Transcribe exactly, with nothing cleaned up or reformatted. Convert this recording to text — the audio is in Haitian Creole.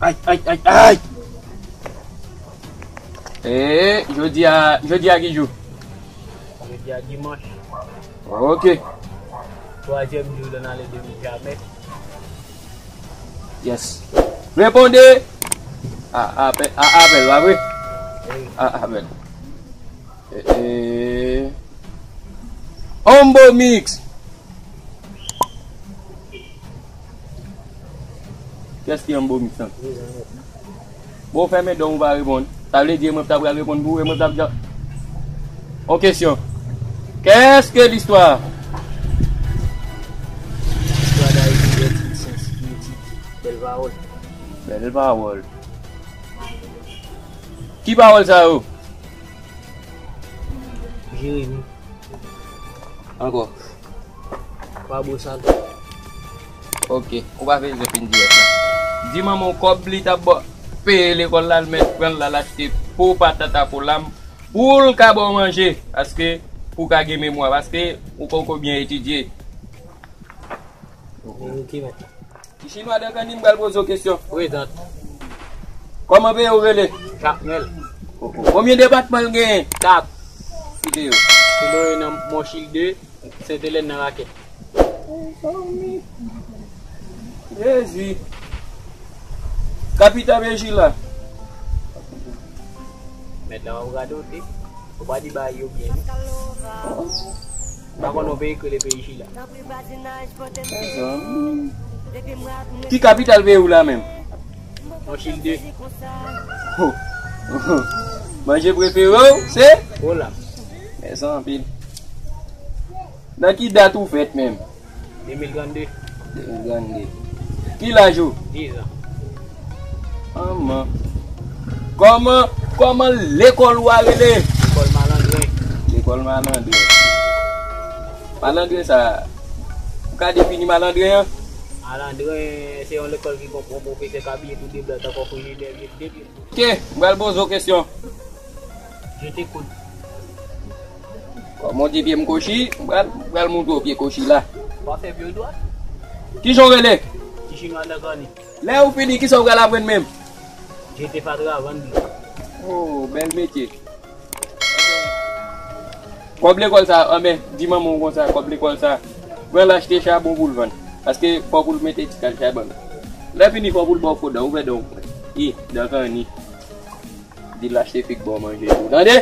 Ay, ay, ay, ay! Ee, jodi a, jodi a ki jou? Jodi a dimanch. Ok. Twazyèm jou de lane de mil vennsenk. Yes. Reponde! A, apèl, a, apèl, pa vre? Wi. A, apèl. E, e. Ombo Mix! Kiyès ki Ombo Mix lan? Bon, fèmen don ou pa reponn. Sa vle di e mwen ki ta pral reponn pou ou, e mwen ki ta pral. On kesyon. Qu'est-ce que l'histoire? Istwa Dayiti, Bèl Pawòl. Bèl pawòl. Ki pawòl sa yo? Jeremi. Ankò. Pa bosal. Ok, ou pa bezwen fin dirèk la. Di manman w kòb li t ap ba w peye lekòl la, l mèt pran l, l al achte po patata pou lam, pou l ka ba w manje, paske pou w ka gen memwa, paske ou poko byen etidye. Ok, mèt. Ti chinwa de kanni, m pral poze w kesyon. Prezant. Kòman peyi w rele? Jakmèl. Konbyen depatman l genyen? Kat. Site yo. Silore nan Monchil de, Sentelèn nan Rakèt. Jezi. Kapital peyi Chili la. Mèt la w ap radote. Ou pa di bagay yo byen. Pa konn yon peyi k rele peyi Chili. Ki kapital peyi w la menm? Monchil de. Ho. Manje prefere w se? Kola. Mèsi anpil. Nan ki dat ou fèt menm? De mil trannde. De mil trannde. Ki laj ou? Diz an. Manman. Kòman, kòman lekòl ou a rele? Lekòl Malandren. Lekòl Malandren. Malandren sa, ou ka defini Malandren an? Malandren se yon lekòl ki gon pwofesè k abiye tou de blan tankou frijidè, vye de pye. Ok, m pral poze w kesyon. Je t'écoute. Kòm w di pye m kochi, m pral, m pral montre w pye kochi la. W ap fè pye w dwat. Kijan w rele? Ti chinwa nan kanni. Lè ou fini, kisa w pral aprann menm? Jete fatra, vann li. Oh, bèl metye. Kòb lekòl sa, anben, di manman w konsa, kòb lekòl sa, pran l achte chabon pou l vann. Paske fò pou l mete ti kal chabon. Lè fini, fò pou l ba w fo dan, ouvè dan w. I, dan kanni. Di l achte fig ba w manje tou. Tande?